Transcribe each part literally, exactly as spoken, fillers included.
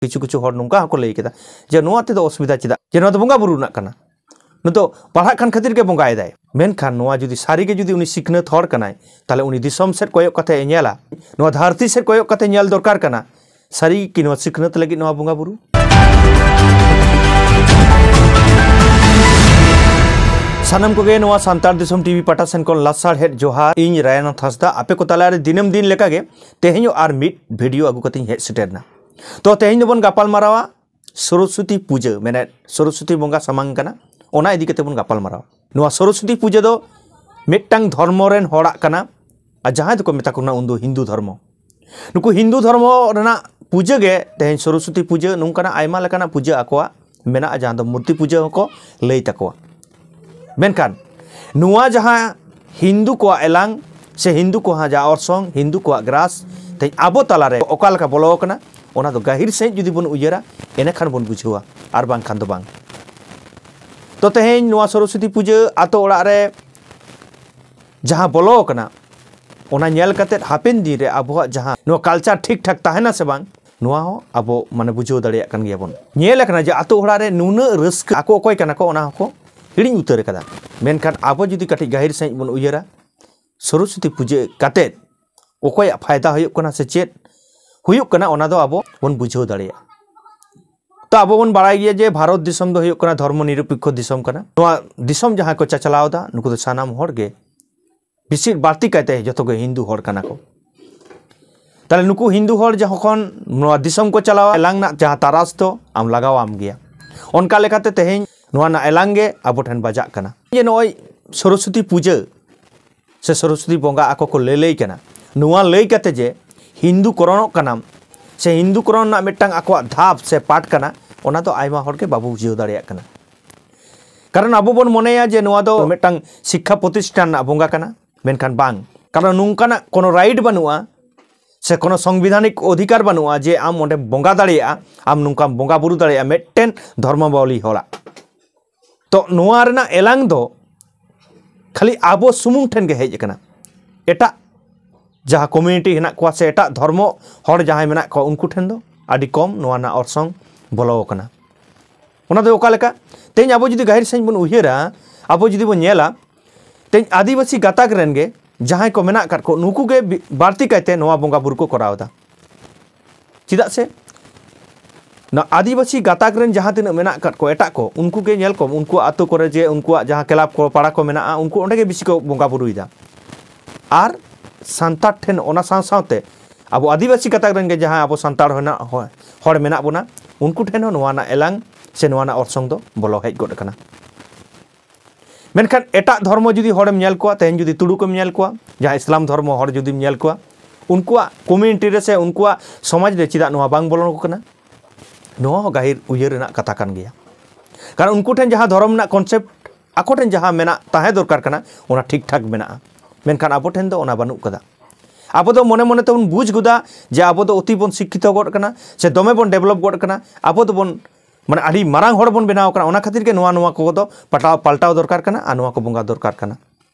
ᱠᱤᱪᱷᱩ ᱠᱤᱪᱷᱩ ᱦᱚᱲ ᱱᱚᱝᱠᱟ ᱦᱚᱸᱠᱚ ᱞᱟᱹᱭ ᱠᱮᱫᱟ ᱡᱮ ᱱᱚᱣᱟ ᱛᱮᱫᱚ ᱚᱥᱩᱵᱤᱫᱷᱟ ᱪᱮᱫᱟᱜ, ᱡᱮ ᱱᱚᱣᱟ ᱫᱚ ᱵᱚᱸᱜᱟ ᱵᱩᱨᱩ ᱨᱮᱱᱟᱜ ᱠᱟᱱᱟ, ᱱᱩᱭ ᱫᱚ ᱯᱟᱲᱦᱟᱜ ᱠᱟᱱ ᱠᱷᱟᱹᱛᱤᱨ ᱜᱮ ᱵᱚᱸᱜᱟᱭᱮᱫᱟᱭ᱾ ᱢᱮᱱᱠᱷᱟᱱ ᱱᱚᱣᱟ ᱡᱩᱫᱤ ᱥᱟᱹᱨᱤ ᱜᱮ ᱡᱩᱫᱤ ᱩᱱᱤ ᱥᱤᱠᱷᱱᱟᱹᱛ ᱦᱚᱲ ᱠᱟᱱᱟᱭ, ᱛᱟᱦᱚᱞᱮ ᱩᱱᱤ ᱫᱤᱥᱚᱢ ᱥᱮᱫ ᱠᱚᱭᱚᱜ ᱠᱟᱛᱮ ᱮ ᱧᱮᱞᱟ, ᱱᱚᱣᱟ ᱫᱷᱟᱹᱨᱛᱤ ᱥᱮᱫ ᱠᱚᱭᱚᱜ ᱠᱟᱛᱮ ᱧᱮᱞ ᱫᱚᱨᱠᱟᱨ ᱠᱟᱱᱟ᱾ ᱥᱟᱹᱨᱤ ᱠᱤ ᱱᱚᱣᱟ ᱥᱤᱠᱷᱱᱟᱹᱛ ᱞᱟᱹᱜᱤᱫ ᱱᱚᱣᱟ ᱵᱚᱸᱜᱟ ᱵᱩᱨᱩ? ᱥᱟᱱᱟᱢ ᱠᱚᱜᱮ ᱱᱚᱣᱟ ᱥᱟᱱᱛᱟᱲ ᱫᱤᱥᱚᱢ ᱴᱤᱵᱷᱤ ᱯᱟᱦᱴᱟ ᱥᱮᱱ ᱠᱷᱚᱱ ᱞᱟᱥᱟᱲᱦᱮᱫ ᱡᱚᱦᱟᱨ᱾ ᱤᱧ ᱨᱟᱭᱱᱟᱛᱷ ᱦᱟᱸᱥᱫᱟ ᱟᱯᱮ ᱠᱚ ᱛᱟᱞᱟᱨᱮ ᱫᱤᱱᱟᱹᱢ ᱫᱤᱱ ᱞᱮᱠᱟᱜᱮ ᱛᱮᱦᱮᱧ ᱦᱚᱸ ᱟᱨ ᱢᱤᱫ ᱵᱷᱤᱰᱤᱭᱳ ᱟᱹᱜᱩ ᱠᱟᱛᱮᱧ ᱦᱮᱡ ᱥᱮᱴᱮᱨ ᱮᱱᱟ᱾ ᱛᱚ ᱛᱮᱦᱮᱧ ᱫᱚᱵᱚᱱ ᱜᱟᱯᱟᱞ ᱢᱟᱨᱟᱣᱟ ᱥᱚᱨᱚᱥᱚᱛᱤ ᱯᱩᱡᱟᱹ, ᱢᱮᱱᱮᱫ ᱥᱚᱨᱚᱥᱚᱛᱤ ᱵᱚᱸᱜᱟ ᱥᱟᱢᱟᱝ ᱠᱟᱱᱟ, ᱚᱱᱟ ᱤᱫᱤ ᱠᱟᱛᱮ ᱵᱚᱱ ᱜᱟᱯᱟᱞ ᱢᱟᱨᱟᱣᱟ᱾ ᱱᱚᱣᱟ ᱥᱚᱨᱚᱥᱚᱛᱤ ᱯᱩᱡᱟᱹ ᱫᱚ ᱢᱤᱫᱴᱟᱝ ᱫᱷᱚᱨᱢᱚ ᱨᱮᱱ ᱦᱚᱲᱟᱜ ᱠᱟᱱᱟ, ᱟᱨ ᱡᱟᱦᱟᱸᱭ ᱫᱚᱠᱚ ᱢᱮᱛᱟ ᱠᱚ ᱠᱟᱱᱟ ᱩᱱᱫᱚ ᱦᱤᱱᱫᱩ ᱫᱷᱚᱨᱢᱚ᱾ ᱱᱩᱠᱩ ᱦᱤᱱᱫᱩ ᱫᱷᱚᱨᱢᱚ ᱨᱮᱱᱟᱜ ᱯᱩᱡᱟᱹ ᱜᱮ ᱛᱮᱦᱮᱧ ᱥᱚᱨᱚᱥᱚᱛᱤ ᱯᱩᱡᱟᱹ, ᱱᱚᱝᱠᱟᱱᱟᱜ ᱟᱭᱢᱟ ᱞᱮᱠᱟᱱᱟᱜ ᱯᱩᱡᱟᱹ ᱟᱠᱚᱣᱟᱜ ᱢᱮᱱᱟᱜᱼᱟ, ᱡᱟᱦᱟᱸ ᱫᱚ ᱢᱩᱨᱛᱤ ᱯᱩᱡᱟᱹ ᱦᱚᱸᱠᱚ ᱞᱟᱹᱭ ᱛᱟᱠᱚᱣᱟ᱾ ᱢᱮᱱᱠᱷᱟᱱ ᱱᱚᱣᱟ ᱡᱟᱦᱟᱸ ᱦᱤᱱᱫᱩ ᱠᱚᱣᱟᱜ ᱮᱞᱟᱝ ᱥᱮ ᱦᱤᱱᱫᱩ ᱠᱚᱣᱟᱜ ᱡᱟᱦᱟᱸ ᱚᱨᱥᱚᱝ, ᱦᱤᱱᱫᱩ ᱠᱚᱣᱟᱜ ᱜᱨᱟᱥ ᱛᱮᱦᱮᱧ ᱟᱵᱚ ᱛᱟᱞᱟᱨᱮ ᱚᱠᱟ ᱞᱮᱠᱟ ᱵᱚᱞᱚ ᱟᱠᱟᱱᱟ, ᱚᱱᱟ ᱫᱚ ᱜᱟᱹᱦᱤᱨ ᱥᱟᱺᱦᱤᱡ ᱡᱩᱫᱤ ᱵᱚᱱ ᱩᱭᱦᱟᱹᱨᱟ, ᱮᱱᱮᱠᱷᱟᱱ ᱵᱚᱱ ᱵᱩᱡᱷᱟᱹᱣᱟ, ᱟᱨ ᱵᱟᱝᱠᱷᱟᱱ ᱫᱚ ᱵᱟᱝ᱾ ᱛᱚ ᱛᱮᱦᱮᱧ ᱱᱚᱣᱟ ᱥᱚᱨᱚᱥᱚᱛᱤ ᱯᱩᱡᱟᱹ ᱟᱛᱳ ᱚᱲᱟᱜ ᱨᱮ ᱡᱟᱦᱟᱸ ᱵᱚᱞᱚ ᱟᱠᱟᱱᱟ, ᱚᱱᱟ ᱧᱮᱞ ᱠᱟᱛᱮᱫ ᱦᱟᱯᱮᱱ ᱫᱤᱱ ᱨᱮ ᱟᱵᱚᱣᱟᱜ ᱡᱟᱦᱟᱸ ᱱᱚᱣᱟ ᱠᱟᱞᱪᱟᱨ ᱴᱷᱤᱠ ᱴᱷᱟᱠ ᱛᱟᱦᱮᱱᱟ ᱥᱮ ᱵᱟᱝ, ᱱᱚᱣᱟ ᱦᱚᱸ ᱟᱵᱚ ᱢᱟᱱᱮ ᱵᱩᱡᱷᱟᱹᱣ ᱫᱟᱲᱮᱭᱟᱜ ᱠᱟᱱ ᱜᱮᱭᱟ ᱵᱚᱱ᱾ ᱧᱮᱞ ᱟᱠᱟᱱᱟ ᱡᱮ ᱟᱛᱳ ᱚᱲᱟᱜ ᱨᱮ ᱱᱩᱱᱟᱹᱜ ᱨᱟᱹᱥᱠᱟᱹ, ᱟᱠᱚ ᱚᱠᱚᱭ ᱠᱟᱱᱟ ᱠᱚ ᱚᱱᱟ ᱦᱚᱸᱠᱚ ᱦᱤᱲᱤᱧ ᱩᱛᱟᱹᱨ ᱟᱠᱟᱫᱟ᱾ ᱢᱮᱱᱠᱷᱟᱱ ᱟᱵᱚ ᱡᱩᱫᱤ ᱠᱟᱹᱴᱤᱡ ᱜᱟᱹᱦᱤᱨ ᱥᱟᱺᱦᱤᱡ ᱵᱚᱱ ᱩᱭᱦᱟᱹᱨᱟ, ᱥᱚᱨᱚᱥᱚᱛᱤ ᱯᱩᱡᱟᱹ ᱠᱟᱛᱮᱫ ᱚᱠᱚᱭᱟᱜ ᱯᱷᱟᱭᱫᱟ ᱦᱩᱭᱩᱜ ᱠᱟᱱᱟ ᱥᱮ ᱪᱮᱫ ᱦᱩᱭᱩᱜ ᱠᱟᱱᱟ, ᱚᱱᱟ ᱫᱚ ᱟᱵᱚ ᱵᱚᱱ ᱵᱩᱡᱷᱟᱹᱣ ᱫᱟᱲᱮᱭᱟᱜᱼᱟ᱾ ᱛᱚ ᱟᱵᱚ ᱵᱚᱱ ᱵᱟᱲᱟᱭ ᱜᱮᱭᱟ ᱡᱮ ᱵᱷᱟᱨᱚᱛ ᱫᱤᱥᱚᱢ ᱫᱚ ᱦᱩᱭᱩᱜ ᱠᱟᱱᱟ ᱫᱷᱚᱨᱢᱚ ᱱᱤᱨᱚᱯᱮᱠᱠᱷᱚ ᱫᱤᱥᱚᱢ ᱠᱟᱱᱟ᱾ ᱱᱚᱣᱟ ᱫᱤᱥᱚᱢ ᱡᱟᱦᱟᱸᱭ ᱠᱚ ᱪᱟᱪᱞᱟᱣ ᱮᱫᱟ, ᱱᱩᱠᱩ ᱫᱚ ᱥᱟᱱᱟᱢ ᱦᱚᱲ ᱜᱮ, ᱵᱮᱥᱤᱨ ᱵᱟᱹᱲᱛᱤ ᱠᱟᱭᱛᱮ ᱡᱚᱛᱚ ᱜᱮ ᱦᱤᱱᱫᱩ ᱦᱚᱲ ᱠᱟᱱᱟ ᱠᱚ᱾ ᱛᱟᱦᱞᱮ ᱱᱩᱠᱩ ᱦᱤᱱᱫᱩ ᱦᱚᱲ ᱡᱚᱠᱷᱚᱱ ᱱᱚᱣᱟ ᱫᱤᱥᱚᱢ ᱠᱚ ᱪᱟᱞᱟᱣᱟ, ᱮᱞᱟᱝ ᱨᱮᱱᱟᱜ ᱡᱟᱦᱟᱸ ᱛᱟᱨᱟᱥ ᱫᱚ ᱟᱢ ᱞᱟᱜᱟᱣᱟᱢ ᱜᱮᱭᱟ᱾ ᱚᱱᱠᱟ ᱞᱮᱠᱟᱛᱮ ᱛᱮᱦᱮᱧ ᱱᱚᱣᱟ ᱨᱮᱱᱟᱜ ᱮᱞᱟᱝ ᱜᱮ ᱟᱵᱚ ᱴᱷᱮᱱ ᱵᱟᱡᱟᱜ ᱠᱟᱱᱟ᱾ ᱡᱮ ᱱᱚᱜᱼᱚᱭ ᱥᱚᱨᱚᱥᱚᱛᱤ ᱯᱩᱡᱟᱹ ᱥᱮ ᱥᱚᱨᱚᱥᱚᱛᱤ ᱵᱚᱸᱜᱟ ᱟᱠᱚ ᱠᱚ ᱞᱟᱹᱞᱟᱹᱭ ᱠᱟᱱᱟ, ᱱᱚᱣᱟ ᱞᱟᱹᱭ ᱠᱟᱛᱮ ᱡᱮ ᱦᱤᱱᱫᱩ ᱠᱚᱨᱚᱱᱚᱜ ᱠᱟᱱᱟᱢ ᱥᱮ ᱦᱤᱱᱫᱩ ᱠᱚᱨᱚᱱ ᱨᱮᱱᱟᱜ ᱢᱤᱫᱴᱟᱝ ᱟᱠᱚᱣᱟᱜ ᱫᱷᱟᱯ ᱥᱮ ᱯᱟᱴ ᱠᱟᱱᱟ, ᱚᱱᱟ ᱫᱚ ᱟᱭᱢᱟ ᱦᱚᱲ ᱜᱮ ᱵᱟᱵᱚ ᱵᱩᱡᱷᱟᱹᱣ ᱫᱟᱲᱮᱭᱟᱜ ᱠᱟᱱᱟ᱾ ᱠᱟᱨᱚᱱ ᱟᱵᱚ ᱵᱚᱱ ᱢᱚᱱᱮᱭᱟ ᱡᱮ ᱱᱚᱣᱟ ᱫᱚ ᱢᱤᱫᱴᱟᱝ ᱥᱤᱠᱠᱷᱟ ᱯᱨᱚᱛᱤᱥᱴᱷᱟᱱ ᱨᱮᱱᱟᱜ ᱵᱚᱸᱜᱟ ᱠᱟᱱᱟ, ᱢᱮᱱᱠᱷᱟᱱ ᱵᱟᱝ᱾ ᱠᱟᱨᱚᱱ ᱱᱚᱝᱠᱟᱱᱟᱜ ᱠᱳᱱᱳ ᱨᱟᱭᱤᱴ ᱵᱟᱹᱱᱩᱜᱼᱟ ᱥᱮ ᱠᱳᱱᱳ ᱥᱚᱝᱵᱤᱫᱷᱟᱱᱤᱠ ᱚᱫᱷᱤᱠᱟᱨ ᱵᱟᱹᱱᱩᱜᱼᱟ ᱡᱮ ᱟᱢ ᱚᱸᱰᱮᱢ ᱵᱚᱸᱜᱟ ᱫᱟᱲᱮᱭᱟᱜᱼᱟ, ᱟᱢ ᱱᱚᱝᱠᱟᱢ ᱵᱚᱸᱜᱟ ᱵᱩᱨᱩ ᱫᱟᱲᱮᱭᱟᱜᱼᱟ ᱢᱤᱫᱴᱮᱱ ᱫᱷᱚᱨᱢᱟᱵᱚᱞᱤ ᱦᱚᱲᱟᱜ᱾ ᱛᱚ ᱱᱚᱣᱟ ᱨᱮᱱᱟᱜ ᱮᱞᱟᱝ ᱫᱚ ᱠᱷᱟᱹᱞᱤ ᱟᱵᱚ ᱥᱩᱢᱩᱝ ᱴᱷᱮᱱ ᱜᱮ ᱦᱮᱡ ᱟᱠᱟᱱᱟ᱾ ᱮᱴᱟᱜ ᱡᱟᱦᱟᱸ ᱠᱚᱢᱤᱭᱩᱱᱤᱴᱤ ᱦᱮᱱᱟᱜ ᱠᱚᱣᱟ ᱥᱮ ᱮᱴᱟᱜ ᱫᱷᱚᱨᱢᱚ ᱦᱚᱲ ᱡᱟᱦᱟᱸᱭ ᱢᱮᱱᱟᱜ ᱠᱚᱣᱟ, ᱩᱱᱠᱩ ᱴᱷᱮᱱ ᱫᱚ ᱟᱹᱰᱤ ᱠᱚᱢ ᱱᱚᱣᱟ ᱨᱮᱱᱟᱜ ᱚᱨᱥᱚᱝ ᱵᱚᱞᱚ ᱟᱠᱟᱱᱟ᱾ ᱚᱱᱟ ᱫᱚ ᱚᱠᱟ ᱞᱮᱠᱟ? ᱛᱮᱦᱮᱧ ᱟᱵᱚ ᱡᱩᱫᱤ ᱜᱟᱹᱦᱤᱨ ᱥᱟᱺᱦᱤᱡ ᱵᱚᱱ ᱩᱭᱦᱟᱹᱨᱟ, ᱟᱵᱚ ᱡᱩᱫᱤ ᱵᱚᱱ ᱧᱮᱞᱟ, ᱛᱮᱦᱮᱧ ᱟᱹᱫᱤᱵᱟᱹᱥᱤ ᱜᱟᱛᱟᱠ ᱨᱮᱱ ᱜᱮ ᱡᱟᱦᱟᱸᱭ ᱠᱚ ᱢᱮᱱᱟᱜ ᱟᱠᱟᱫ ᱠᱚ, ᱱᱩᱠᱩ ᱜᱮ ᱵᱤ- ᱵᱟᱹᱲᱛᱤ ᱠᱟᱭᱛᱮ ᱱᱚᱣᱟ ᱵᱚᱸᱜᱟ ᱵᱩᱨᱩ ᱠᱚ ᱠᱚᱨᱟᱣ ᱮᱫᱟ᱾ ᱪᱮᱫᱟᱜ ᱥᱮ ᱱᱚᱣᱟ ᱟᱹᱫᱤᱵᱟᱹᱥᱤ ᱜᱟᱛᱟᱠ ᱨᱮᱱ ᱡᱟᱦᱟᱸ ᱛᱤᱱᱟᱹᱜ ᱢᱮᱱᱟᱜ ᱟᱠᱟᱫ ᱠᱚ, ᱮᱴᱟᱜ ᱠᱚ, ᱩᱱᱠᱩ ᱜᱮ ᱧᱮᱞ ᱠᱚᱢ, ᱩᱱᱠᱩᱣᱟᱜ ᱟᱹᱛᱩ ᱠᱚᱨᱮ ᱡᱮ ᱩᱱᱠᱩᱣᱟᱜ ᱡᱟᱦᱟᱸ ᱠᱞᱟᱵᱽ ᱠᱚ, ᱯᱟᱲᱟ ᱠᱚ ᱢᱮᱱᱟᱜᱼᱟ, ᱩᱱᱠᱩ ᱚᱸᱰᱮ ᱜᱮ ᱵᱮᱥᱤ ᱠᱚ ᱵᱚᱸᱜᱟ ᱵᱩᱨᱩᱭᱮᱫᱟ᱾ ᱟᱨ ᱥᱟᱱᱛᱟᱲ ᱴᱷᱮᱱ, ᱚᱱᱟ ᱥᱟᱶ ᱥᱟᱶᱛᱮ ᱟᱵᱚ ᱟᱹᱫᱤᱵᱟᱹᱥᱤ ᱜᱟᱛᱟᱠ ᱨᱮᱱ ᱜᱮ ᱡᱟᱦᱟᱸ ᱟᱵᱚ ᱥᱟᱱᱛᱟᱲ ᱦᱮᱱᱟᱜ, ᱦᱚᱲ ᱢᱮᱱᱟᱜ ᱵᱚᱱᱟ, ᱩᱱᱠᱩ ᱴᱷᱮᱱ ᱦᱚᱸ ᱱᱚᱣᱟ ᱨᱮᱱᱟᱜ ᱮᱞᱟᱝ ᱥᱮ ᱱᱚᱣᱟ ᱨᱮᱱᱟᱜ ᱚᱨᱥᱚᱝ ᱫᱚ ᱵᱚᱞᱚ ᱦᱮᱡ ᱜᱚᱫ ᱟᱠᱟᱱᱟ᱾ ᱢᱮᱱᱠᱷᱟᱱ ᱮᱴᱟᱜ ᱫᱷᱚᱨᱢᱚ ᱡᱩᱫᱤ ᱦᱚᱲᱮᱢ ᱧᱮᱞ ᱠᱚᱣᱟ, ᱛᱮᱦᱮᱧ ᱡᱩᱫᱤ ᱛᱩᱲᱩᱠᱮᱢ ᱧᱮᱞ ᱠᱚᱣᱟ, ᱡᱟᱦᱟᱸ ᱤᱥᱞᱟᱢ ᱫᱷᱚᱨᱢᱚ ᱦᱚᱲ ᱡᱩᱫᱤᱢ ᱧᱮᱞ ᱠᱚᱣᱟ, ᱩᱱᱠᱩᱣᱟᱜ ᱠᱚᱢᱤᱭᱩᱱᱤᱴᱤ ᱨᱮ ᱥᱮ ᱩᱱᱠᱩᱣᱟᱜ ᱥᱚᱢᱟᱡᱽ ᱨᱮ ᱪᱮᱫᱟᱜ ᱱᱚᱣᱟ ᱵᱟᱝ ᱵᱚᱞᱚᱱ ᱠᱟᱱᱟ? ᱱᱚᱣᱟ ᱦᱚᱸ ᱜᱟᱹᱦᱤᱨ ᱩᱭᱦᱟᱹᱨ ᱨᱮᱱᱟᱜ ᱠᱟᱛᱷᱟ ᱠᱟᱱ ᱜᱮᱭᱟ᱾ ᱠᱟᱨᱚᱱ ᱩᱱᱠᱩ ᱴᱷᱮᱱ ᱡᱟᱦᱟᱸ ᱫᱷᱚᱨᱚᱢ ᱨᱮᱱᱟᱜ ᱠᱚᱱᱥᱮᱯᱴ ᱟᱠᱚ ᱴᱷᱮᱱ ᱡᱟᱦᱟᱸ ᱢᱮᱱᱟᱜ, ᱛᱟᱦᱮᱸ ᱫᱚᱨᱠᱟᱨ ᱠᱟᱱᱟ, ᱚᱱᱟ ᱴᱷᱤᱠ ᱴᱷᱟᱠ ᱢᱮᱱᱟᱜᱼᱟ᱾ ᱢᱮᱱᱠᱷᱟᱱ ᱟᱵᱚ ᱴᱷᱮᱱ ᱫᱚ ᱚᱱᱟ ᱵᱟᱹᱱᱩᱜ ᱠᱟᱫᱟ᱾ ᱟᱵᱚ ᱫᱚ ᱢᱚᱱᱮ ᱢᱚᱱᱮ ᱛᱮᱵᱚᱱ ᱵᱩᱡᱽ ᱜᱚᱫᱟ ᱡᱮ ᱟᱵᱚ ᱫᱚ ᱚᱛᱤ ᱵᱚᱱ ᱥᱤᱠᱠᱷᱤᱛᱚ ᱜᱚᱫ ᱠᱟᱱᱟ ᱥᱮ ᱫᱚᱢᱮ ᱵᱚᱱ ᱰᱮᱵᱷᱞᱚᱯ ᱜᱚᱫ ᱠᱟᱱᱟ, ᱟᱵᱚ ᱫᱚᱵᱚᱱ, ᱢᱟᱱᱮ, ᱟᱹᱰᱤ ᱢᱟᱨᱟᱝ ᱦᱚᱲ ᱵᱚᱱ ᱵᱮᱱᱟᱣ ᱠᱟᱱᱟ, ᱚᱱᱟ ᱠᱷᱟᱹᱛᱤᱨ ᱜᱮ ᱱᱚᱣᱟ, ᱱᱚᱣᱟ ᱠᱚᱫᱚ ᱯᱟᱞᱴᱟᱣ, ᱯᱟᱞᱴᱟᱣ ᱫᱚᱨᱠᱟᱨ ᱠᱟᱱᱟ ᱟᱨ ᱱᱚᱣᱟ ᱠᱚ ᱵᱚᱸᱜᱟ ᱫᱚᱨᱠᱟᱨ ᱠᱟᱱᱟ᱾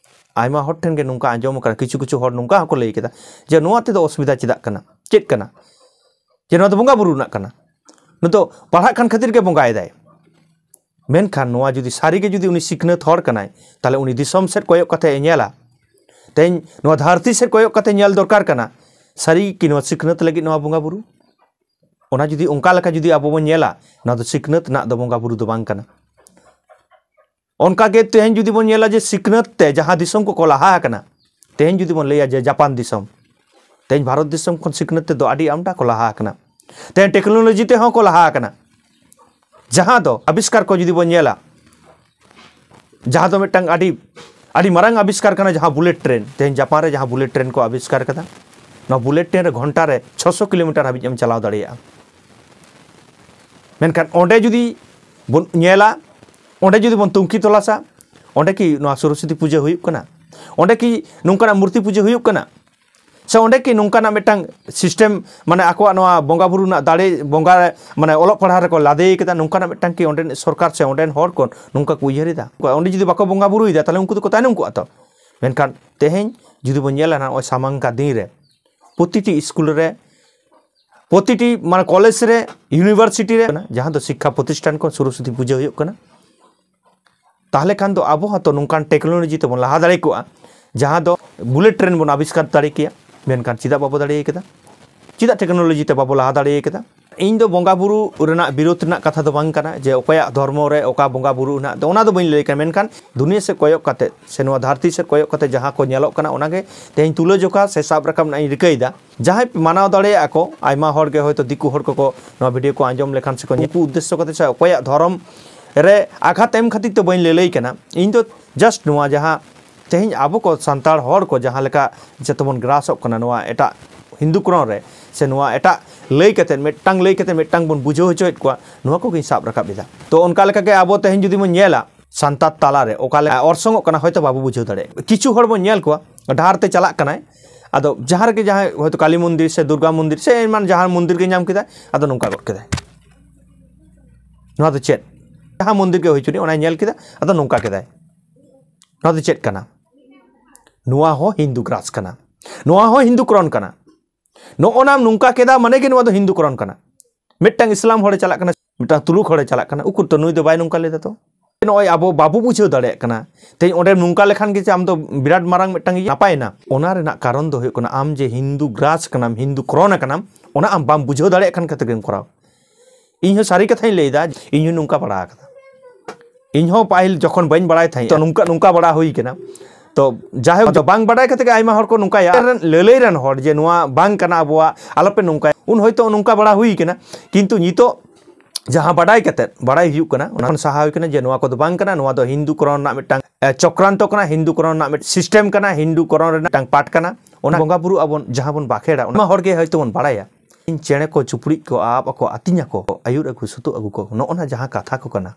ᱟᱭᱢᱟ ᱦᱚᱲ ᱴᱷᱮᱱ ᱜᱮ ᱱᱚᱝᱠᱟ ᱟᱸᱡᱚᱢ ᱟᱠᱟᱱᱟ, ᱠᱤᱪᱷᱩ ᱠᱤᱪᱷᱩ ᱦᱚᱲ ᱱᱚᱝᱠᱟ ᱦᱚᱸᱠᱚ ᱞᱟᱹᱭ ᱠᱮᱫᱟ ᱡᱮ ᱱᱚᱣᱟ ᱛᱮᱫᱚ ᱚᱥᱩᱵᱤᱫᱷᱟ ᱪᱮᱫᱟᱜ ᱠᱟᱱᱟ, ᱪᱮᱫ ᱠᱟᱱᱟ, ᱡᱮ ᱱᱚᱣᱟ ᱫᱚ ᱵᱚᱸᱜᱟ ᱵᱩᱨᱩ ᱨᱮᱱᱟᱜ ᱠᱟᱱᱟ, ᱱᱩᱭ ᱫᱚ ᱯᱟᱲᱦᱟᱜ ᱠᱟᱱ ᱠᱷᱟᱹᱛᱤᱨ ᱜᱮ ᱵᱚᱸᱜᱟᱭᱮᱫᱟᱭ᱾ ᱢᱮᱱᱠᱷᱟᱱ ᱱᱚᱣᱟ ᱡᱩᱫᱤ ᱥᱟᱹᱨᱤᱜᱮ ᱡᱩᱫᱤ ᱩᱱᱤ ᱥᱤᱠᱷᱱᱟᱹᱛ ᱦᱚᱲ ᱠᱟᱱᱟᱭ, ᱛᱟᱦᱚᱞᱮ ᱩᱱᱤ ᱫᱤᱥᱚᱢ ᱥᱮᱫ ᱠᱚᱭᱚᱜ ᱠᱟᱛᱮ ᱮ ᱧᱮᱞᱟ, ᱛᱮᱦᱮᱧ ᱱᱚᱣᱟ ᱫᱷᱟᱹᱨᱛᱤ ᱥᱮᱫ ᱠᱚᱭᱚᱜ ᱠᱟᱛᱮ ᱧᱮᱞ ᱫᱚᱨᱠᱟᱨ ᱠᱟᱱᱟ, ᱥᱟᱹᱨᱤ ᱠᱤ ᱱᱚᱣᱟ ᱥᱤᱠᱷᱱᱟᱹᱛ ᱞᱟᱹᱜᱤᱫ ᱱᱚᱣᱟ ᱵᱚᱸᱜᱟ ᱵᱩᱨᱩ? ᱚᱱᱟ ᱡᱩᱫᱤ ᱚᱱᱠᱟ ᱞᱮᱠᱟ ᱡᱩᱫᱤ ᱟᱵᱚ ᱵᱚᱱ ᱧᱮᱞᱟ, ᱱᱚᱣᱟ ᱫᱚ ᱥᱤᱠᱷᱱᱟᱹᱛ ᱨᱮᱱᱟᱜ ᱫᱚ ᱵᱚᱸᱜᱟ ᱵᱩᱨᱩ ᱫᱚ ᱵᱟᱝ ᱠᱟᱱᱟ᱾ ᱚᱱᱠᱟ ᱜᱮ ᱛᱮᱦᱮᱧ ᱡᱩᱫᱤ ᱵᱚᱱ ᱧᱮᱞᱟ ᱡᱮ ᱥᱤᱠᱷᱱᱟᱹᱛ ᱛᱮ ᱡᱟᱦᱟᱸ ᱫᱤᱥᱚᱢ ᱠᱚᱠᱚ ᱞᱟᱦᱟ ᱟᱠᱟᱱᱟ, ᱛᱮᱦᱮᱧ ᱡᱩᱫᱤ ᱵᱚᱱ ᱞᱟᱹᱭᱟ ᱡᱮ ᱡᱟᱯᱟᱱ ᱫᱤᱥᱚᱢ, ᱛᱮᱦᱮᱧ ᱵᱷᱟᱨᱚᱛ ᱫᱤᱥᱚᱢ ᱠᱷᱚᱱ ᱥᱤᱠᱷᱱᱟᱹᱛ ᱛᱮᱫᱚ ᱟᱹᱰᱤ ᱟᱢᱫᱟ ᱠᱚ ᱞᱟᱦᱟ ᱟᱠᱟᱱᱟ᱾ ᱛᱮᱦᱮᱧ ᱴᱮᱠᱱᱳᱞᱚᱡᱤ ᱛᱮᱦᱚᱸ ᱠᱚ ᱞᱟᱦᱟ ᱟᱠᱟᱱᱟ᱾ ᱡᱟᱦᱟᱸ ᱫᱚ ᱟᱵᱤᱥᱠᱟᱨ ᱠᱚ ᱡᱩᱫᱤ ᱵᱚᱱ ᱧᱮᱞᱟ, ᱡᱟᱦᱟᱸ ᱫᱚ ᱢᱤᱫᱴᱟᱝ ᱟᱹᱰᱤ, ᱟᱹᱰᱤ ᱢᱟᱨᱟᱝ ᱟᱵᱤᱥᱠᱟᱨ ᱠᱟᱱᱟ, ᱡᱟᱦᱟᱸ ᱵᱩᱞᱮᱴ ᱴᱨᱮᱱ, ᱛᱮᱦᱮᱧ ᱡᱟᱯᱟᱱ ᱨᱮ ᱡᱟᱦᱟᱸ ᱵᱩᱞᱮᱴ ᱴᱨᱮᱱ ᱠᱚ ᱟᱵᱤᱥᱠᱟᱨ ᱠᱟᱫᱟ, ᱱᱚᱣᱟ ᱵᱩᱞᱮᱴ ᱴᱨᱮᱱ ᱨᱮ ᱜᱷᱚᱱᱴᱟ ᱨᱮ ᱪᱷᱚᱥᱚ ᱠᱤᱞᱳᱢᱤᱴᱟᱨ ᱦᱟᱹᱵᱤᱡ ᱮᱢ ᱪᱟᱞᱟᱣ ᱫᱟᱲᱮᱭᱟᱜᱼᱟ᱾ ᱢᱮᱱᱠᱷᱟᱱ ᱚᱸᱰᱮ ᱡᱩᱫᱤ ᱵᱚᱱ ᱧᱮᱞᱟ, ᱚᱸᱰᱮ ᱡᱩᱫᱤ ᱵᱚᱱ ᱛᱩᱝᱠᱷᱤ ᱛᱚᱞᱟᱥᱟ, ᱚᱸᱰᱮ ᱠᱤ ᱱᱚᱣᱟ ᱥᱚᱨᱚᱥᱚᱛᱤ ᱯᱩᱡᱟᱹ ᱦᱩᱭᱩᱜ ᱠᱟᱱᱟ? ᱚᱸᱰᱮ ᱠᱤ ᱱᱚᱝᱠᱟᱱᱟᱜ ᱢᱩᱨᱛᱤ ᱯᱩᱡᱟᱹ ᱦᱩᱭᱩᱜ ᱠᱟᱱᱟ? ᱥᱮ ᱚᱸᱰᱮ ᱠᱤ ᱱᱚᱝᱠᱟᱱᱟᱜ ᱢᱤᱫᱴᱟᱝ ᱥᱤᱥᱴᱮᱢ, ᱢᱟᱱᱮ, ᱟᱠᱚᱣᱟᱜ ᱱᱚᱣᱟ ᱵᱚᱸᱜᱟ ᱵᱩᱨᱩ ᱨᱮᱱᱟᱜ ᱫᱟᱲᱮ, ᱵᱚᱸᱜᱟ, ᱢᱟᱱᱮ, ᱚᱞᱚᱜ ᱯᱟᱲᱦᱟᱣ ᱨᱮᱠᱚ ᱞᱟᱫᱮ ᱠᱟᱫᱟ, ᱱᱚᱝᱠᱟᱱᱟᱜ ᱢᱤᱫᱴᱟᱝ ᱠᱤ ᱚᱸᱰᱮᱱ ᱥᱚᱨᱠᱟᱨ ᱥᱮ ᱚᱸᱰᱮᱱ ᱦᱚᱲ ᱠᱚ ᱱᱚᱝᱠᱟ ᱠᱚ ᱩᱭᱦᱟᱹᱨ ᱮᱫᱟ? ᱚᱸᱰᱮ ᱡᱩᱫᱤ ᱵᱟᱠᱚ ᱵᱚᱸᱜᱟ ᱵᱩᱨᱩᱭᱮᱫᱟ, ᱛᱟᱦᱚᱞᱮ ᱩᱱᱠᱩ ᱫᱚᱠᱚ ᱛᱟᱭᱱᱚᱢ ᱠᱚᱜᱼᱟ ᱛᱚ᱾ ᱢᱮᱱᱠᱷᱟᱱ ᱛᱮᱦᱮᱧ ᱡᱩᱫᱤ ᱵᱚᱱ ᱧᱮᱞᱟ, ᱱᱚᱜᱼᱚᱭ ᱥᱟᱢᱟᱝ ᱠᱟ ᱫᱤᱱ ᱨᱮ ᱯᱨᱚᱛᱤᱴᱤ ᱥᱠᱩᱞ ᱨᱮ ᱯᱨᱚᱛᱤᱴᱤ ᱢᱟᱱᱮ ᱠᱚᱞᱮᱡᱽ ᱨᱮ, ᱤᱭᱩᱱᱤᱵᱷᱟᱨᱥᱤᱴᱤ ᱨᱮ, ᱡᱟᱦᱟᱸ ᱫᱚ ᱥᱤᱠᱠᱷᱟ ᱯᱨᱚᱛᱤᱥᱴᱷᱟᱱ ᱠᱷᱚᱱ ᱥᱚᱨᱚᱥᱚᱛᱤ ᱯᱩᱡᱟᱹ ᱦᱩᱭᱩᱜ ᱠᱟᱱᱟ, ᱛᱟᱦᱚᱞᱮ ᱠᱷᱟᱱ ᱫᱚ ᱟᱵᱚ ᱦᱚᱸᱛᱚ ᱱᱚᱝᱠᱟᱱ ᱴᱮᱠᱱᱳᱞᱚᱡᱤ ᱛᱮᱵᱚᱱ ᱞᱟᱦᱟ ᱫᱟᱲᱮ ᱠᱚᱜᱼᱟ, ᱡᱟᱦᱟᱸ ᱫᱚ ᱵᱩᱞᱮᱴ ᱴᱨᱮᱱ ᱵᱚᱱ ᱟᱵᱤᱥᱠᱟᱨ ᱫᱟᱲᱮ ᱠᱮᱭᱟ᱾ ᱢᱮᱱᱠᱷᱟᱱ ᱪᱮᱫᱟᱜ ᱵᱟᱵᱚ ᱫᱟᱲᱮ ᱠᱟᱫᱟ? ᱪᱮᱫᱟᱜ ᱴᱮᱠᱱᱳᱞᱚᱡᱤ ᱛᱮ ᱵᱟᱵᱚ ᱞᱟᱦᱟ ᱫᱟᱲᱮ ᱠᱟᱫᱟ? ᱤᱧ ᱫᱚ ᱵᱚᱸᱜᱟ ᱵᱩᱨᱩ ᱨᱮᱱᱟᱜ ᱵᱤᱨᱳᱫᱷ ᱨᱮᱱᱟᱜ ᱠᱟᱛᱷᱟ ᱫᱚ ᱵᱟᱝ ᱠᱟᱱᱟ, ᱡᱮ ᱚᱠᱚᱭᱟᱜ ᱫᱷᱚᱨᱢᱚ ᱨᱮ ᱚᱠᱟ ᱵᱚᱸᱜᱟ ᱵᱩᱨᱩ ᱦᱮᱱᱟᱜ ᱫᱚ, ᱚᱱᱟ ᱫᱚ ᱵᱟᱹᱧ ᱞᱟᱹᱭ ᱠᱟᱱᱟ᱾ ᱢᱮᱱᱠᱷᱟᱱ ᱫᱩᱱᱤᱭᱟᱹ ᱥᱮᱫ ᱠᱚᱭᱚᱜ ᱠᱟᱛᱮ ᱥᱮ ᱱᱚᱣᱟ ᱫᱷᱟᱹᱨᱛᱤ ᱥᱮᱫ ᱠᱚᱭᱚᱜ ᱠᱟᱛᱮ ᱡᱟᱦᱟᱸ ᱠᱚ ᱧᱮᱞᱚᱜ ᱠᱟᱱᱟ, ᱚᱱᱟᱜᱮ ᱛᱮᱦᱮᱧ ᱛᱩᱞᱟᱹᱡᱚᱠᱷᱟ ᱥᱮ ᱥᱟᱵ ᱨᱟᱠᱟᱵ ᱨᱮᱱᱟᱜ ᱤᱧ ᱨᱤᱠᱟᱹᱭᱮᱫᱟ᱾ ᱡᱟᱦᱟᱸᱭ ᱢᱟᱱᱟᱣ ᱫᱟᱲᱮᱭᱟᱜᱼᱟ ᱠᱚ, ᱟᱭᱢᱟ ᱦᱚᱲ ᱜᱮ ᱦᱚᱭᱛᱳ ᱫᱤᱠᱩ ᱦᱚᱲ ᱠᱚᱠᱚ ᱱᱚᱣᱟ ᱵᱷᱤᱰᱤᱭᱳ ᱠᱚ ᱟᱸᱡᱚᱢ ᱞᱮᱠᱷᱟᱱ ᱥᱮ ᱠᱚ ᱩᱱᱠᱩ ᱩᱫᱽᱫᱮᱥᱥᱚ ᱠᱟᱛᱮ ᱥᱮ ᱚᱠᱚᱭᱟᱜ ᱫᱷᱚᱨᱚᱢ ᱨᱮ ᱟᱜᱷᱟᱛ ᱮᱢ ᱠᱷᱟᱹᱛᱤᱨ ᱛᱮ ᱵᱟᱹᱧ ᱞᱟᱹᱞᱟᱹᱭ ᱠᱟᱱᱟ᱾ ᱤᱧ ᱫᱚ ᱡᱟᱥᱴ ᱱᱚᱣᱟ ᱡᱟᱦᱟᱸ ᱛᱮᱦᱮᱧ ᱟᱵᱚ ᱠᱚ ᱥᱟᱱᱛᱟᱲ ᱦᱚᱲ ᱠᱚ ᱡᱟᱦᱟᱸ ᱞᱮᱠᱟ ᱡᱚᱛᱚ ᱵᱚᱱ ᱜᱨᱟᱥᱚᱜ ᱠᱟᱱᱟ ᱱᱚᱣᱟ ᱮᱴᱟᱜ ᱦᱤᱱᱫᱩ ᱠᱨᱚᱱ ᱨᱮ, ᱥᱮ ᱱᱚᱣᱟ ᱮᱴᱟᱜ ᱞᱟᱹᱭ ᱠᱟᱛᱮ, ᱢᱤᱫᱴᱟᱝ ᱞᱟᱹᱭ ᱠᱟᱛᱮ ᱢᱤᱫᱴᱟᱝ ᱵᱚᱱ ᱵᱩᱡᱷᱟᱹᱣ ᱦᱚᱪᱚᱭᱮᱫ ᱠᱚᱣᱟ, ᱱᱚᱣᱟ ᱠᱚᱜᱮᱧ ᱥᱟᱵ ᱨᱟᱠᱟᱵ ᱮᱫᱟ᱾ ᱛᱚ ᱚᱱᱠᱟ ᱞᱮᱠᱟ ᱜᱮ ᱟᱵᱚ ᱛᱮᱦᱮᱧ ᱡᱩᱫᱤ ᱵᱚᱱ ᱧᱮᱞᱟ ᱥᱟᱱᱛᱟᱲ ᱛᱟᱞᱟ ᱨᱮ ᱚᱠᱟ ᱞᱮᱠᱟ ᱚᱨᱥᱚᱝᱚᱜ ᱠᱟᱱᱟ, ᱦᱚᱭᱛᱳ ᱵᱟᱵᱚ ᱵᱩᱡᱷᱟᱹᱣ ᱫᱟᱲᱮᱭᱟᱜᱼᱟ᱾ ᱠᱤᱪᱷᱩ ᱦᱚᱲ ᱵᱚᱱ ᱧᱮᱞ ᱠᱚᱣᱟ ᱰᱟᱦᱟᱨ ᱛᱮ ᱪᱟᱞᱟᱜ ᱠᱟᱱᱟᱭ, ᱟᱫᱚ ᱡᱟᱦᱟᱸ ᱨᱮᱜᱮ ᱡᱟᱦᱟᱸᱭ ᱦᱚᱭᱛᱳ ᱠᱟᱞᱤ ᱢᱚᱱᱫᱤᱨ ᱥᱮ ᱫᱩᱨᱜᱟ ᱢᱚᱱᱫᱤᱨ ᱥᱮ ᱮᱢᱟᱱ ᱡᱟᱦᱟᱸ ᱢᱚᱱᱫᱤᱨ ᱜᱮ ᱧᱟᱢ ᱠᱮᱫᱟᱭ, ᱟᱫᱚ ᱱᱚᱝᱠᱟ ᱜᱚᱫ ᱠᱮᱫᱟᱭ᱾ ᱱᱚᱣᱟ ᱫᱚ ᱪᱮᱫ? ᱡᱟᱦᱟᱸ ᱢᱚᱱᱫᱤᱨ ᱜᱮ ᱦᱩᱭ ᱦᱚᱪᱚᱱᱤᱡ, ᱚᱱᱟᱭ ᱧᱮᱞ ᱠᱮᱫᱟ, ᱟᱫᱚ ᱱᱚᱝᱠᱟ ᱠᱮᱫᱟᱭ᱾ ᱱᱚᱣᱟ ᱫᱚ ᱪᱮᱫ ᱠᱟᱱᱟ? ᱱᱚᱣᱟ ᱦᱚᱸ ᱦᱤᱱᱫᱩ ᱜᱨᱟᱥ ᱠᱟᱱᱟ, ᱱᱚᱣᱟ ᱦᱚᱸ ᱦᱤᱱᱫᱩ ᱠᱨᱚᱱ ᱠᱟᱱᱟ᱾ ᱱᱚᱜᱼᱚ ᱱᱟᱢ ᱱᱚᱝᱠᱟ ᱠᱮᱫᱟ ᱢᱟᱱᱮ ᱜᱮ ᱱᱚᱣᱟ ᱫᱚ ᱦᱤᱱᱫᱩ ᱠᱨᱚᱱ ᱠᱟᱱᱟ᱾ ᱢᱤᱫᱴᱟᱝ ᱤᱥᱞᱟᱢ ᱦᱚᱲᱮ ᱪᱟᱞᱟᱜ ᱠᱟᱱᱟ, ᱢᱤᱫᱴᱟᱝ ᱛᱩᱲᱩᱠ ᱦᱚᱲᱮ ᱪᱟᱞᱟᱜ ᱠᱟᱱᱟ, ᱩᱠᱩᱨ ᱛᱚ ᱱᱩᱭ ᱫᱚ ᱵᱟᱭ ᱱᱚᱝᱠᱟ ᱞᱮᱫᱟ ᱛᱚ? ᱱᱚᱜᱼᱚᱭ ᱟᱵᱚ ᱵᱟᱵᱚ ᱵᱩᱡᱷᱟᱹᱣ ᱫᱟᱲᱮᱭᱟᱜ ᱠᱟᱱᱟ᱾ ᱛᱮᱦᱮᱧ ᱚᱸᱰᱮ ᱱᱚᱝᱠᱟ ᱞᱮᱠᱷᱟᱱ ᱜᱮ ᱪᱮ ᱟᱢ ᱫᱚ ᱵᱤᱨᱟᱴ ᱢᱟᱨᱟᱝ ᱢᱤᱫᱴᱟᱝ ᱤᱭᱟᱹ ᱱᱟᱯᱟᱭᱮᱱᱟ? ᱚᱱᱟ ᱨᱮᱱᱟᱜ ᱠᱟᱨᱚᱱ ᱫᱚ ᱦᱩᱭᱩᱜ ᱠᱟᱱᱟ ᱟᱢ ᱡᱮ ᱦᱤᱱᱫᱩ ᱜᱨᱟᱥ ᱠᱟᱱᱟᱢ, ᱦᱤᱱᱫᱩ ᱠᱨᱚᱱ ᱟᱠᱟᱱᱟᱢ, ᱚᱱᱟ ᱟᱢ ᱵᱟᱢ ᱵᱩᱡᱷᱟᱹᱣ ᱫᱟᱲᱮᱭᱟᱜ ᱠᱟᱱ ᱠᱷᱟᱹᱛᱤᱨ ᱜᱮᱢ ᱠᱚᱨᱟᱣ᱾ ᱤᱧ ᱦᱚᱸ ᱥᱟᱹᱨᱤ ᱠᱟᱛᱷᱟᱧ ᱞᱟᱹᱭᱫᱟ, ᱤᱧ ᱦᱚᱸ ᱱᱚᱝᱠᱟ ᱵᱟᱲᱟ ᱟᱠᱟᱫᱟ᱾ ᱤᱧ ᱦᱚᱸ ᱯᱟᱹᱦᱤᱞ ᱡᱚᱠᱷᱚᱱ ᱵᱟᱹᱧ ᱵᱟᱲᱟᱭ ᱛᱟᱦᱮᱸᱫ, ᱛᱚ ᱱᱚᱝᱠᱟ, ᱱᱚᱝᱠᱟ ᱵᱟᱲᱟ ᱦᱩᱭ ᱠᱟᱱᱟ᱾ ᱛᱚ ᱡᱟᱭᱦᱳᱠ, ᱟᱫᱚ ᱵᱟᱝ ᱵᱟᱲᱟᱭ ᱠᱟᱛᱮ ᱜᱮ ᱟᱭᱢᱟ ᱦᱚᱲ ᱠᱚ ᱱᱚᱝᱠᱟᱭᱟ᱾ ᱨᱮᱱ, ᱞᱟᱹᱞᱟᱹᱭ ᱨᱮᱱ ᱦᱚᱲ ᱡᱮ ᱱᱚᱣᱟ ᱵᱟᱝ ᱠᱟᱱᱟ ᱟᱵᱚᱣᱟᱜ, ᱟᱞᱚᱯᱮ ᱱᱚᱝᱠᱟᱭᱟ, ᱩᱱ ᱦᱚᱭᱛᱳ ᱱᱚᱝᱠᱟ ᱵᱟᱲᱟ ᱦᱩᱭ ᱠᱟᱱᱟ᱾ ᱠᱤᱱᱛᱩ ᱱᱤᱛᱚᱜ ᱡᱟᱦᱟᱸ ᱵᱟᱰᱟᱭ ᱠᱟᱛᱮ, ᱵᱟᱲᱟᱭ ᱦᱩᱭᱩᱜ ᱠᱟᱱᱟ, ᱚᱱᱟ ᱠᱷᱚᱱ ᱥᱟᱦᱟ ᱦᱩᱭ ᱠᱟᱱᱟ ᱡᱮ ᱱᱚᱣᱟ ᱠᱚᱫᱚ ᱵᱟᱝ ᱠᱟᱱᱟ, ᱱᱚᱣᱟ ᱫᱚ ᱦᱤᱱᱫᱩ ᱠᱨᱚᱱ ᱨᱮᱱᱟᱜ ᱢᱤᱫᱴᱟᱝ, ᱮ, ᱪᱚᱠᱨᱟᱱᱛᱚ ᱠᱟᱱᱟ, ᱦᱤᱱᱫᱩ ᱠᱨᱚᱱ ᱨᱮᱱᱟᱜ ᱢᱤᱫ ᱥᱤᱥᱴᱮᱢ ᱠᱟᱱᱟ, ᱦᱤᱱᱫᱩ ᱠᱨᱚᱱ ᱨᱮᱱᱟᱜ ᱢᱤᱫᱴᱟᱝ ᱯᱟᱨᱴ ᱠᱟᱱᱟ᱾ ᱚᱱᱟ ᱵᱚᱸᱜᱟ ᱵᱩᱨᱩ ᱟᱵᱚᱱ ᱡᱟᱦᱟᱸ ᱵᱚᱱ ᱵᱟᱠᱷᱮᱲᱟ, ᱚᱱᱟ ᱦᱚᱲ ᱜᱮ ᱦᱚᱭᱛᱳ ᱵᱚᱱ ᱵᱟᱲᱟᱭᱟ᱾ ᱤᱧ ᱪᱮᱬᱮ ᱠᱚ ᱪᱩᱯᱲᱤᱡ ᱠᱚ ᱟᱵ ᱟᱠᱚ, ᱟᱹᱛᱤᱧ ᱟᱠᱚ, ᱟᱹᱭᱩᱨ ᱟᱹᱜᱩ ᱥᱩᱛᱩᱜ ᱟᱹᱜᱩ ᱠᱚ, ᱱᱚᱜᱼᱚ ᱱᱟ ᱡᱟᱦᱟᱸ ᱠᱟᱛᱷᱟ ᱠᱚ ᱠᱟᱱᱟ,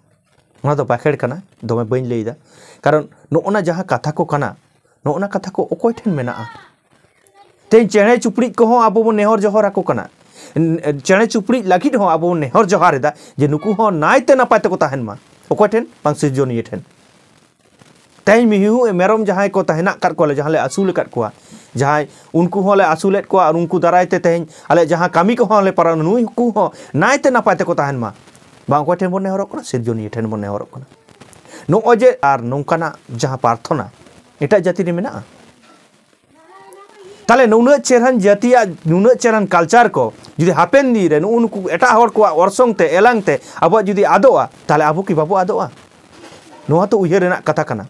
ᱚᱱᱟ ᱫᱚ ᱵᱟᱠᱷᱮᱲ ᱠᱟᱱᱟ, ᱫᱚᱢᱮ ᱵᱟᱹᱧ ᱞᱟᱹᱭᱫᱟ᱾ ᱠᱟᱨᱚᱱ ᱱᱚᱜᱼᱚ ᱱᱟ ᱡᱟᱦᱟᱸ ᱠᱟᱛᱷᱟ ᱠᱚ ᱠᱟᱱᱟ, ᱱᱚᱜᱼᱚ ᱱᱟ ᱠᱟᱛᱷᱟ ᱠᱚ ᱚᱠᱚᱭ ᱴᱷᱮᱱ ᱢᱮᱱᱟᱜᱼᱟ? ᱛᱮᱦᱮᱧ ᱪᱮᱬᱮ ᱪᱩᱯᱲᱤᱡ ᱠᱚᱦᱚᱸ ᱟᱵᱚ ᱵᱚᱱ ᱱᱮᱦᱚᱨ ᱡᱚᱦᱟᱨ ᱟᱠᱚ ᱠᱟᱱᱟ᱾ ᱪᱮᱬᱮ ᱪᱩᱯᱲᱤᱡ ᱞᱟᱹᱜᱤᱫ ᱦᱚᱸ ᱟᱵᱚ ᱵᱚᱱ ᱱᱮᱦᱚᱨ ᱡᱚᱦᱟᱨ ᱮᱫᱟ ᱡᱮ ᱱᱩᱠᱩ ᱦᱚᱸ ᱱᱟᱭᱛᱮ ᱱᱟᱯᱟᱭ ᱛᱮᱠᱚ ᱛᱟᱦᱮᱱ ᱢᱟ᱾ ᱚᱠᱚᱭ ᱴᱷᱮᱱ? ᱵᱟᱝ ᱥᱤᱨᱡᱚᱱᱤᱭᱟᱹ ᱴᱷᱮᱱ᱾ ᱛᱮᱦᱮᱧ ᱢᱤᱦᱩ ᱢᱮᱨᱚᱢ ᱡᱟᱦᱟᱸᱭ ᱠᱚ ᱛᱟᱦᱮᱱᱟᱜ ᱠᱟᱫ ᱠᱚᱣᱟ, ᱡᱟᱦᱟᱸ ᱞᱮ ᱟᱹᱥᱩᱞ ᱟᱠᱟᱫ ᱠᱚᱣᱟ, ᱡᱟᱦᱟᱸᱭ ᱩᱱᱠᱩ ᱦᱚᱸᱞᱮ ᱟᱹᱥᱩᱞᱮᱫ ᱠᱚᱣᱟ ᱟᱨ ᱩᱱᱠᱩ ᱫᱟᱨᱟᱭ ᱛᱮ ᱛᱮᱦᱮᱧ ᱟᱞᱮ ᱡᱟᱦᱟᱸ ᱠᱟᱹᱢᱤ ᱠᱚᱦᱚᱸ ᱞᱮ ᱯᱟᱨᱚᱢ, ᱱᱩᱭ ᱠᱚ ᱦᱚᱸ ᱱᱟᱭᱛᱮ ᱱᱟᱯᱟᱭ ᱛᱮᱠᱚ ᱛᱟᱦᱮᱱ ᱢᱟ᱾ ᱵᱟᱝ ᱚᱠᱚᱭ ᱴᱷᱮᱱ ᱵᱚᱱ ᱱᱮᱦᱚᱨᱚᱜ ᱠᱟᱱᱟ? ᱥᱤᱨᱡᱚᱱᱤᱭᱟᱹ ᱴᱷᱮᱱ ᱵᱚᱱ ᱱᱮᱦᱚᱨᱚᱜ ᱠᱟᱱᱟ᱾ ᱱᱚᱜᱼᱚᱭ ᱡᱮ ᱟᱨ ᱱᱚᱝᱠᱟᱱᱟᱜ ᱡᱟᱦᱟᱸ ᱯᱨᱟᱨᱛᱷᱚᱱᱟ ᱮᱴᱟᱜ ᱡᱟᱹᱛᱤ ᱨᱮ ᱢᱮᱱᱟᱜᱼᱟ? ᱛᱟᱦᱞᱮ ᱱᱩᱱᱟᱹᱜ ᱪᱮᱦᱨᱟᱱ ᱡᱟᱹᱛᱤᱭᱟᱜ ᱱᱩᱱᱟᱹᱜ ᱪᱮᱦᱨᱟᱱ ᱠᱟᱞᱪᱟᱨ ᱠᱚ ᱡᱩᱫᱤ ᱦᱟᱯᱮᱱ ᱫᱤᱱ ᱨᱮ ᱱᱩᱜᱼᱩ ᱱᱩᱠᱩ ᱮᱴᱟᱜ ᱦᱚᱲ ᱠᱚᱣᱟᱜ ᱚᱨᱥᱚᱝ ᱛᱮ, ᱮᱞᱟᱝ ᱛᱮ ᱟᱵᱚᱣᱟᱜ ᱡᱩᱫᱤ ᱟᱫᱚᱜᱼᱟ, ᱛᱟᱦᱞᱮ ᱟᱵᱚ ᱠᱤ ᱵᱟᱵᱚ ᱟᱫᱚᱜᱼᱟ? ᱱᱚᱣᱟ ᱛᱚ ᱩᱭᱦᱟᱹᱨ ᱨᱮᱱᱟᱜ ᱠᱟᱛᱷᱟ ᱠᱟᱱᱟ᱾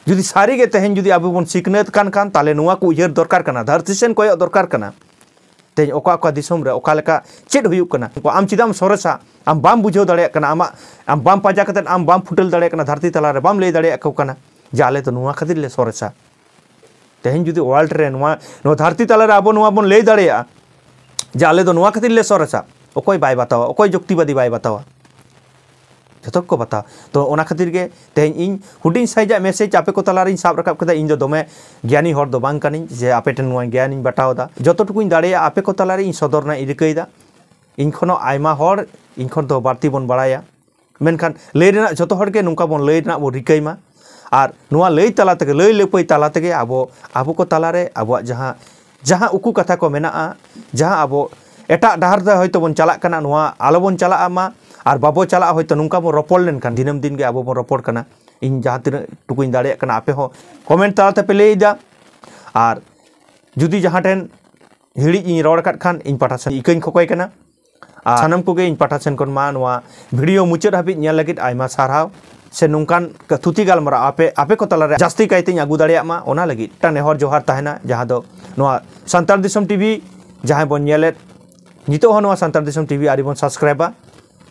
ᱡᱩᱫᱤ ᱥᱟᱹᱨᱤ ᱜᱮ ᱛᱮᱦᱮᱧ ᱡᱩᱫᱤ ᱟᱵᱚ ᱵᱚᱱ ᱥᱤᱠᱷᱱᱟᱹᱛ ᱠᱟᱱ ᱠᱷᱟᱱ, ᱛᱟᱦᱞᱮ ᱱᱚᱣᱟ ᱠᱚ ᱩᱭᱦᱟᱹᱨ ᱫᱚᱨᱠᱟᱨ ᱠᱟᱱᱟ, ᱫᱷᱟᱹᱨᱛᱤ ᱥᱮᱱ ᱠᱚᱭᱚᱜ ᱫᱚᱨᱠᱟᱨ ᱠᱟᱱᱟ᱾ ᱛᱮᱦᱮᱧ ᱚᱠᱟ ᱚᱠᱟ ᱫᱤᱥᱚᱢ ᱨᱮ ᱚᱠᱟ ᱞᱮᱠᱟ ᱪᱮᱫ ᱦᱩᱭᱩᱜ ᱠᱟᱱᱟ, ᱟᱢ ᱪᱮᱫᱟᱜ ᱮᱢ ᱥᱚᱨᱮᱥᱟ? ᱟᱢ ᱵᱟᱢ ᱵᱩᱡᱷᱟᱹᱣ ᱫᱟᱲᱮᱭᱟᱜ ᱠᱟᱱᱟ, ᱟᱢᱟᱜ, ᱟᱢ ᱵᱟᱢ ᱯᱟᱸᱡᱟ ᱠᱟᱛᱮᱫ ᱟᱢ ᱵᱟᱢ ᱯᱷᱩᱴᱮᱞ ᱫᱟᱲᱮᱭᱟᱜ ᱠᱟᱱᱟ, ᱫᱷᱟᱹᱨᱛᱤ ᱛᱟᱞᱟ ᱨᱮ ᱵᱟᱢ ᱞᱟᱹᱭ ᱫᱟᱲᱮᱭᱟᱜ ᱠᱚ ᱠᱟᱱᱟ ᱡᱮ ᱟᱞᱮ ᱫᱚ ᱱᱚᱣᱟ ᱠᱷᱟᱹᱛᱤᱨ ᱞᱮ ᱥᱚᱨᱮᱥᱟ᱾ ᱛᱮᱦᱮᱧ ᱡᱩᱫᱤ ᱣᱟᱨᱞᱰ ᱨᱮ ᱱᱚᱣᱟ, ᱱᱚᱣᱟ ᱫᱷᱟᱹᱨᱛᱤ ᱛᱟᱞᱟ ᱨᱮ ᱟᱵᱚ ᱱᱚᱣᱟ ᱵᱚᱱ ᱞᱟᱹᱭ ᱫᱟᱲᱮᱭᱟᱜᱼᱟ ᱡᱮ ᱟᱞᱮ ᱫᱚ ᱱᱚᱣᱟ ᱠᱷᱟᱹᱛᱤᱨ ᱞᱮ ᱥᱚᱨᱮᱥᱟ, ᱚᱠᱚᱭ ᱵᱟᱭ ᱵᱟᱛᱟᱣᱟ? ᱚᱠᱚᱭ ᱡᱩᱠᱛᱤᱵᱟᱫᱤ ᱵᱟᱭ ᱵᱟᱛᱟᱣᱟ? ᱡᱚᱛᱚ ᱠᱚ ᱵᱟᱛᱟᱣᱟ᱾ ᱛᱚ ᱚᱱᱟ ᱠᱷᱟᱹᱛᱤᱨ ᱜᱮ ᱛᱮᱦᱮᱧ ᱤᱧ ᱦᱩᱰᱤᱧ ᱥᱟᱺᱦᱤᱡᱟᱜ ᱢᱮᱥᱮᱡᱽ ᱟᱯᱮ ᱠᱚ ᱛᱟᱞᱟᱨᱤᱧ ᱥᱟᱵ ᱨᱟᱠᱟᱵ ᱠᱮᱫᱟ᱾ ᱤᱧ ᱫᱚ ᱫᱚᱢᱮ ᱜᱮᱭᱟᱱᱤ ᱦᱚᱲ ᱫᱚ ᱵᱟᱝ ᱠᱟᱹᱱᱟᱹᱧ ᱡᱮ ᱟᱯᱮ ᱴᱷᱮᱱ ᱱᱚᱣᱟ ᱜᱮᱭᱟᱱᱤᱧ ᱵᱟᱴᱟᱣ ᱮᱫᱟ᱾ ᱡᱚᱛᱚ ᱴᱩᱠᱩᱧ ᱫᱟᱲᱮᱭᱟᱜᱼᱟ ᱟᱯᱮ ᱠᱚ ᱛᱟᱞᱟᱨᱮ ᱤᱧ ᱥᱚᱫᱚᱨ ᱨᱮᱱᱟᱜ ᱤᱧ ᱨᱤᱠᱟᱹᱭᱮᱫᱟ᱾ ᱤᱧ ᱠᱷᱚᱱ ᱦᱚᱸ ᱟᱭᱢᱟ ᱦᱚᱲ ᱤᱧ ᱠᱷᱚᱱ ᱫᱚ ᱵᱟᱹᱲᱛᱤ ᱵᱚᱱ ᱵᱟᱲᱟᱭᱟ, ᱢᱮᱱᱠᱷᱟᱱ ᱞᱟᱹᱭ ᱨᱮᱱᱟᱜ ᱡᱚᱛᱚ ᱦᱚᱲ ᱜᱮ ᱱᱚᱝᱠᱟ ᱵᱚᱱ ᱞᱟᱹᱭ ᱨᱮᱱᱟᱜ ᱵᱚᱱ ᱨᱤᱠᱟᱹᱭ ᱢᱟ᱾ ᱟᱨ ᱱᱚᱣᱟ ᱞᱟᱹᱭ ᱛᱟᱞᱟ ᱛᱮᱜᱮ, ᱞᱟᱹᱭ ᱞᱟᱹᱯᱟᱹᱭ ᱛᱟᱞᱟ ᱛᱮᱜᱮ ᱟᱵᱚ, ᱟᱵᱚ ᱠᱚ ᱛᱟᱞᱟᱨᱮ ᱟᱵᱚᱣᱟᱜ ᱡᱟᱦᱟᱸ, ᱡᱟᱦᱟᱸ ᱩᱠᱩ ᱠᱟᱛᱷᱟ ᱠᱚ ᱢᱮᱱᱟᱜᱼᱟ, ᱡᱟᱦᱟᱸ ᱟᱵᱚ ᱮᱴᱟᱜ ᱰᱟᱦᱟᱨ ᱛᱮ ᱦᱚᱭᱛᱳ ᱵᱚᱱ ᱪᱟᱞᱟᱜ ᱠᱟᱱᱟ, ᱱᱚᱣᱟ ᱟᱞᱚ ᱵᱚᱱ ᱪᱟᱞᱟᱜᱼᱟ ᱢᱟ᱾ ᱟᱨ ᱵᱟᱵᱚ ᱪᱟᱞᱟᱜᱼᱟ, ᱦᱚᱭᱛᱳ ᱱᱚᱝᱠᱟ ᱵᱚᱱ ᱨᱚᱯᱚᱲ ᱞᱮᱱᱠᱷᱟᱱ, ᱫᱤᱱᱟᱹᱢ ᱫᱤᱱ ᱜᱮ ᱟᱵᱚ ᱵᱚᱱ ᱨᱚᱯᱚᱲ ᱠᱟᱱᱟ᱾ ᱤᱧ ᱡᱟᱦᱟᱸ ᱛᱤᱱᱟᱹᱜ ᱴᱩᱠᱩᱧ ᱫᱟᱲᱮᱭᱟᱜ ᱠᱟᱱᱟ, ᱟᱯᱮ ᱦᱚᱸ ᱠᱚᱢᱮᱱᱴ ᱛᱟᱞᱟ ᱛᱮᱯᱮ ᱞᱟᱹᱭᱮᱫᱟ᱾ ᱟᱨ ᱡᱩᱫᱤ ᱡᱟᱦᱟᱸ ᱴᱷᱮᱱ ᱦᱤᱲᱤᱡ ᱤᱧ ᱨᱚᱲ ᱟᱠᱟᱫ ᱠᱷᱟᱱ, ᱤᱧ ᱯᱟᱦᱴᱟ ᱥᱮᱱ ᱤᱠᱟᱹᱧ ᱠᱷᱚᱠᱚᱭ ᱠᱟᱱᱟ᱾ ᱟᱨ ᱥᱟᱱᱟᱢ ᱠᱚᱜᱮ ᱤᱧ ᱯᱟᱦᱴᱟ ᱥᱮᱱ ᱠᱷᱚᱱ ᱢᱟ ᱱᱚᱣᱟ ᱵᱷᱤᱰᱤᱭᱳ ᱢᱩᱪᱟᱹᱫ ᱦᱟᱹᱵᱤᱡ ᱧᱮᱞ ᱞᱟᱹᱜᱤᱫ ᱟᱭᱢᱟ ᱥᱟᱨᱦᱟᱣ᱾ ᱥᱮ ᱱᱚᱝᱠᱟᱱ ᱛᱷᱩᱛᱤ ᱜᱟᱞᱢᱟᱨᱟᱣ ᱟᱯᱮ, ᱟᱯᱮ ᱠᱚ ᱛᱟᱞᱟᱨᱮ ᱡᱟᱹᱥᱛᱤ ᱠᱟᱭᱛᱮᱧ ᱟᱹᱜᱩ ᱫᱟᱲᱮᱭᱟᱜ ᱢᱟ, ᱚᱱᱟ ᱞᱟᱹᱜᱤᱫ ᱢᱤᱫᱴᱟᱝ ᱱᱮᱦᱚᱨ ᱡᱚᱦᱟᱨ ᱛᱟᱦᱮᱱᱟ, ᱡᱟᱦᱟᱸ ᱫᱚ ᱱᱚᱣᱟ ᱥᱟᱱᱛᱟᱲ ᱫᱤᱥᱚᱢ ᱴᱤᱵᱷᱤ ᱡᱟᱦᱟᱸᱭ ᱵᱚᱱ ᱧᱮᱞᱮᱫ, ᱱᱤᱛᱚᱜ ᱦᱚᱸ ᱱᱚᱣᱟ ᱥᱟᱱᱛᱟᱲ ᱫᱤᱥᱚᱢ ᱴᱤᱵᱷᱤ ᱟᱹᱣᱨᱤ ᱵᱚᱱ ᱥᱟᱵᱥᱠᱨᱟᱭᱤᱵᱟ,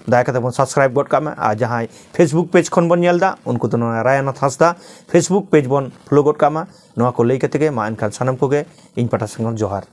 ᱫᱟᱭᱟ ᱠᱟᱛᱮ ᱵᱚᱱ ᱥᱟᱵᱥᱠᱨᱟᱭᱤᱵ ᱜᱚᱫ ᱠᱟᱜ ᱢᱟ᱾ ᱟᱨ ᱡᱟᱦᱟᱸᱭ ᱯᱷᱮᱥᱵᱩᱠ ᱯᱮᱡᱽ ᱠᱷᱚᱱ ᱵᱚᱱ ᱧᱮᱞ ᱮᱫᱟ, ᱩᱱᱠᱩ ᱫᱚ ᱱᱚᱣᱟ ᱨᱟᱭᱟᱱᱟᱛᱷ ᱦᱟᱸᱥᱫᱟ ᱯᱷᱮᱥᱵᱩᱠ ᱯᱮᱡᱽ ᱵᱚᱱ ᱯᱷᱚᱞᱳ ᱜᱚᱫ ᱠᱟᱜ ᱢᱟ᱾ ᱱᱚᱣᱟ ᱠᱚ ᱞᱟᱹᱭ ᱠᱟᱛᱮ ᱜᱮ ᱢᱟ ᱮᱱᱠᱷᱟᱱ ᱥᱟᱱᱟᱢ ᱠᱚᱜᱮ ᱤᱧ ᱯᱟᱦᱴᱟ ᱥᱮᱱ ᱠᱷᱚᱱ ᱡᱚᱦᱟᱨ᱾